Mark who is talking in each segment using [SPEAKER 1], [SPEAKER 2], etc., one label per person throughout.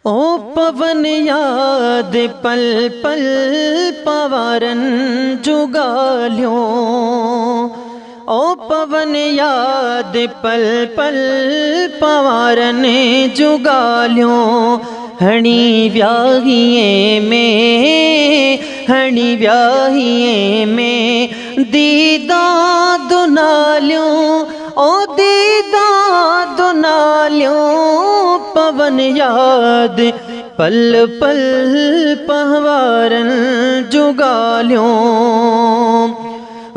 [SPEAKER 1] ओ पवन याद पल पल पवारन जूं ॻाल्हियूं, ओ पवन याद पल पल पवारन जूं ॻाल्हियूं। हणी व्याहीअ में, हणी व्याहीअ में दीदा दुनालियूं, ओ दीदा दुनालियूं। पवन याद पल पल पहवारन जूं ॻाल्हियूं।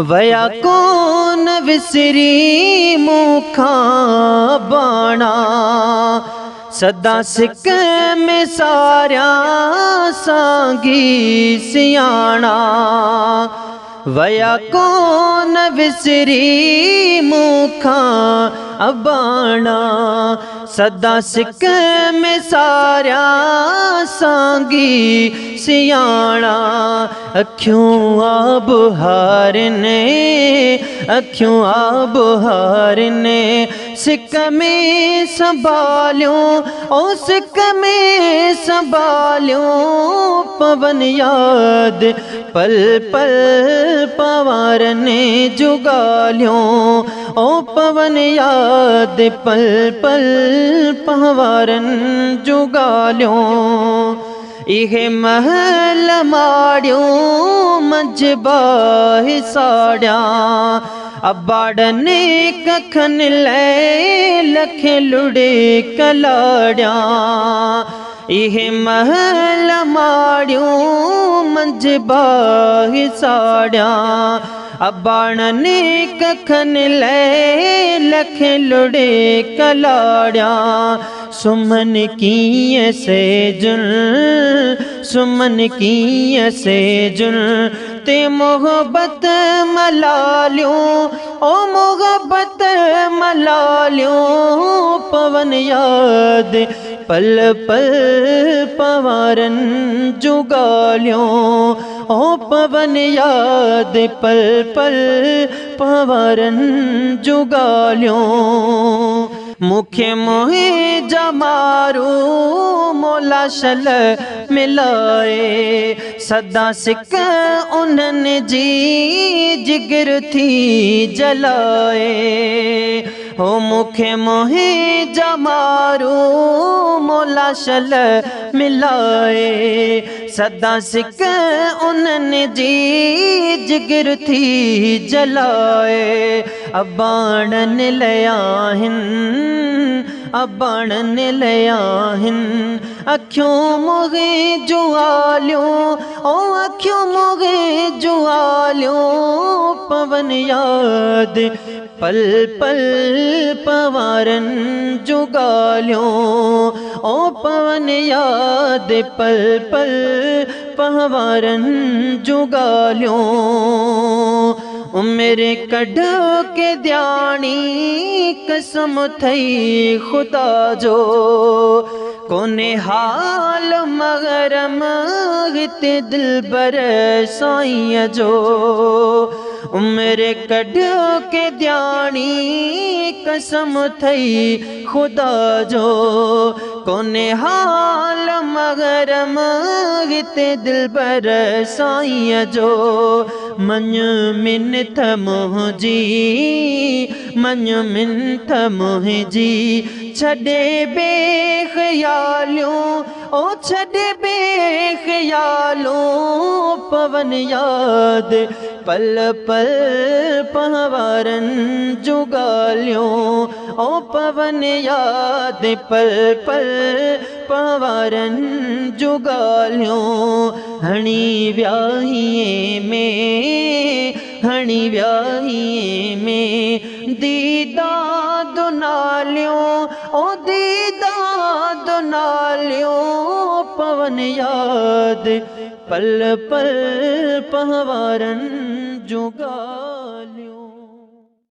[SPEAKER 1] वया कोन विसरी मूंखां बाणा, सदा सिक में सारिया सांगी सियाणा। वया कोन विसरी मूंखां अबाणा, सदा सिक में सारिया सांगी सियाणा। अखियूं आब हारने, अखियूं आब हारने सिक में संभालियूं, ओ सिक में संभालियूं। पवन याद पल पल पवारन जूं ॻाल्हियूं, ओ पवन याद पल पल पवारन जूं ॻाल्हियूं। इहे महल माड़ियूं मंझ बाहि साड़िया, अबाड़न कखन लए लख लुड़े कलाड़िया। इहे महल माड़ियूं मंझ बाहि साड़िया, अबाड़न कखन लए लख लुड़े कलाड़िया। सुमन कीअं सेजुन, सुमन कीअं सेजुन ते मोहबत मलालियूं, ओ मोहबत मलालियूं। पवन याद पल पल पवारन जूं ॻाल्हियूं, ओ पवन याद पल पल पवारन जूं ॻाल्हियूं। मूंखे मुंहिंजा मारू मौला शल मिलाए, सदा सिक उन्हनि जी जिगर थी जलाए। हो मूंखे मुंहिंजा मारू मौला शल मिलाए, सदा सिक उन्हनि जी जिगर थी जलाए। अबाणन लया आहिनि, अबाणन लया आहिनि अखियूं मुहे जूं आलियूं, ओ अखियूं मुहे जूं आलियूं। पवन याद पल पल पवारन जूं ॻाल्हियूं, ओ पवन याद पल पल पवारन जूं ॻाल्हियूं। उमिरि कढ के दियाणी कसम थई ख़ुदा जो, कोन्हे हाल मगरम हिते दिलबर साईं जो। उमिरि कढ के दियाणी कसम थई ख़ुदा जो, कोन्हे हाल मगरम हिते दिलबर साईं जो। मञ मिन्थ मुंहिंजी, मञ मिन्थ मुंहिंजी छॾे बेख़यालियूं, ओ छॾे बेख़यालूं। पवन याद पल पल पवारन जूं ॻाल्हियूं, ओ पवन याद पल पल पवारन जूं ॻाल्हियूं। हणी व्याहीअ में, हणी व्याहीअ में दीदा दुनालियूं, ओ दीदा दुनालियूं। पवन याद पल पल पवारन जूं ॻाल्हियूं।